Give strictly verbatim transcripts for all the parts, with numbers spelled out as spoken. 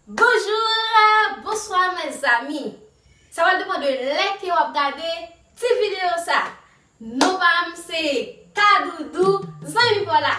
Bonjour, bonsoir mes amis. Sa va depann de lè ke w ap gade ti videyo sa. Non pa m se Kadoudou, zanmi pa w la.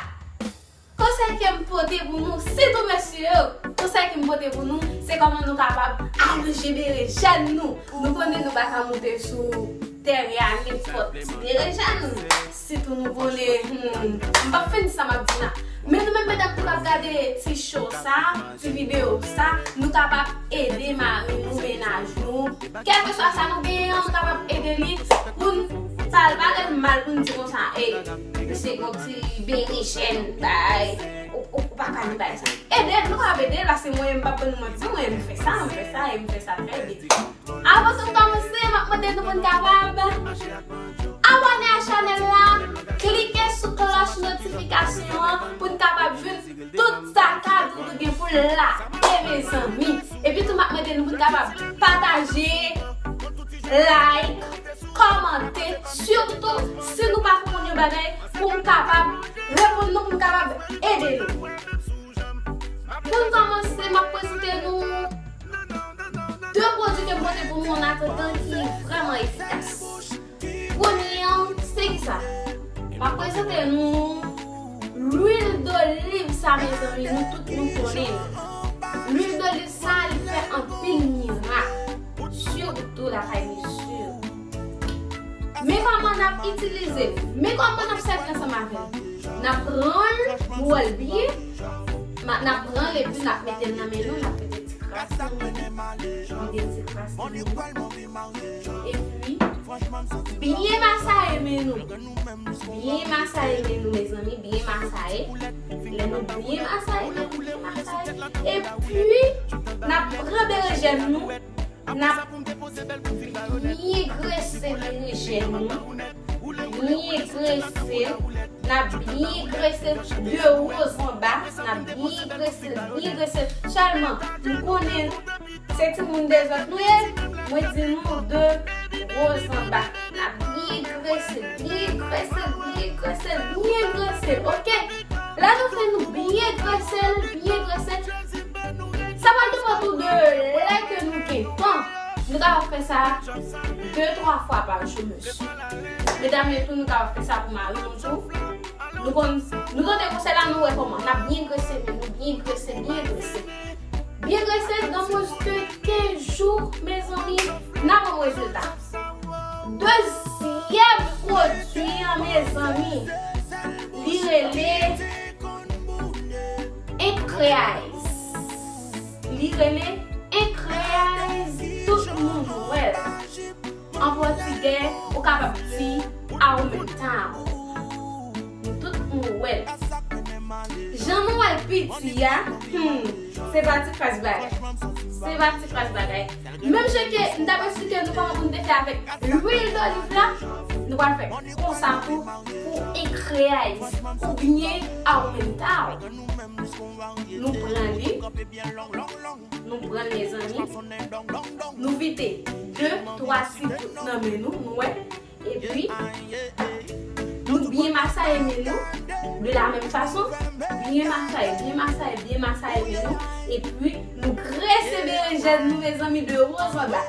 Konsèy ke m pote pou nou, sitou mesye yo, konsèy ke m pote pou nou, se kòman nou kapab alonje berejèn nou. Nou konnen nou pa ka moute sou tèren a nenpòt ti berejèn. Sitou nou konnen, hmm, m p ap fin di sa m ap di la. Men nou menm medam ki p ap gade ti show sa, ti videyo sa, nou kapab ede mari nou, mennaj nou. Kèlkeswa sa nou genyen an, nou kapab ede li pou n, sa l pa gen mal pou n di konsa, ey, misye gon ti berejèn, bay, ou, ou, ou pa ka di bay sa. Ede l, nou kapab ede l, paske mwen, m p ap ban nou manti, mwen, m fè sa, m fè sa, e m fè sa trè byen. Avan tou n kòmanse, m ap mande nou pou n kapab abòne a chanèl la, klike sou klòch notifikasyon an pou n kapab jwenn tout sa Kadoudou gen pou l la. E mezanmi, epi tou m ap mande nou pou n kapab pataje, like, kòmante, sitou si nou pa konprann yon bagay, pou m kapab reponn nou, pou m kapab ede nou. Pou n kòmanse, m ap prezante nou de pwodui ke m pote pou nou an atandan ki vrèman efikas. Premye an, se kisa? M ap prezante nou lwil doliv sa, mezanmi, nou tout nou konnen. Lwil doliv sa, li fè anpil mirak, sitou lakay mesye. Men kòman n ap itilize l, men kòman n ap sèvi ansanm avè l. N ap pran l, nou wè l byen, n ap pran l epi n ap mete l nan men nou, n ap mete ti kras nan men nou, mete ti kras nan men nou. Epi, byen masaye men nou. Byen masaye men nou, mezanmi, byen masaye. Lè nou byen masaye men nou, byen masaye. Epi, n ap pran berejèn nou, n ap byen grese berejèn nou. Byen grese l. N ap byen grese l de wo zanba. N ap byen grese l, byen grese l. Sèlman, nou konnen se timoun dezòd nou ye. Mwen di nou de wo zanba. N ap byen grese l, byen grese l, byen grese l, byen grese l, oke? Lè nou fin nou byen grese l, byen grese l, sa pral depann tou de lè ke nou gen tan. Nou kapab fè sa de, twa fwa pa jou, mesye. Medam yo tou, nou kapab fè sa pou mari nou tou. Nou konn, nou tande konsèy la, nou wè kòman. N ap byen grese men nou, byen grese, byen grese. Byen grese, nan mwens ke kenz jou, mezanmi, n ap wè rezilta. Dezyèm pwodui an, mezanmi, li rele Encrease. Li rele Encrease, tout moun wè l. An pòtigè, ou kapab di Aumental. Nou tout nou wè l. Jan nou wè l piti a, hmm, se pa ti kras bagay. Se pa ti kras bagay. Menm jan ke m t ap eksplike nou kòman pou n te fè avèk lwil doliv la, nou pral fè konsa tou pou Encrease oubyen Aumental. Nou pran li, nou pran l, mezanmi, nou vide de, twa ti gout nan men nou, nou wè. Epi, nou byen masaye men nou de la menm fason. Byen masaye, byen masaye, byen masaye men nou. Epi, nou grese berejèn nou, mezanmi, de wo zanba.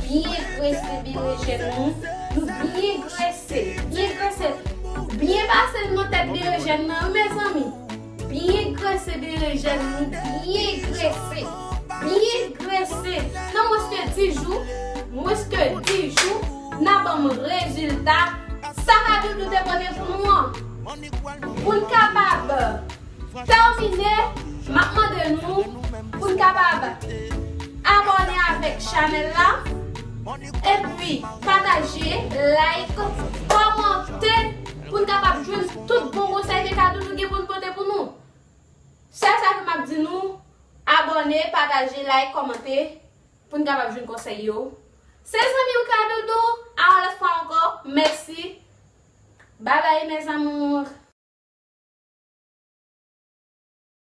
Byen grese berejèn nou. Nou byen grese, byen grese. Byen pase l nan tèt berejèn nan, wi, mezanmi. Byen grese berejèn nou, byen grese. Byen grese. Nan mwens ke dis jou, mwens ke dis jou, n a ban m rezilta sa Kadoudou te pote pou nou an. Pou n kapab tèmine, m ap mande nou pou n kapab abòne avèk chanèl la, epi pataje, like, kòmante, pou n kapab jwenn tout bon konsèy ke Kadoudou gen pou n pote pou nou. Sèl sa ke m ap di nou, abòne, pataje, like, kòmante, pou n kapab jwenn konsèy yo. Se zanmi w Kadoudou, a yon lòt fwa ankò, mèsi. Bye bye, mes amours.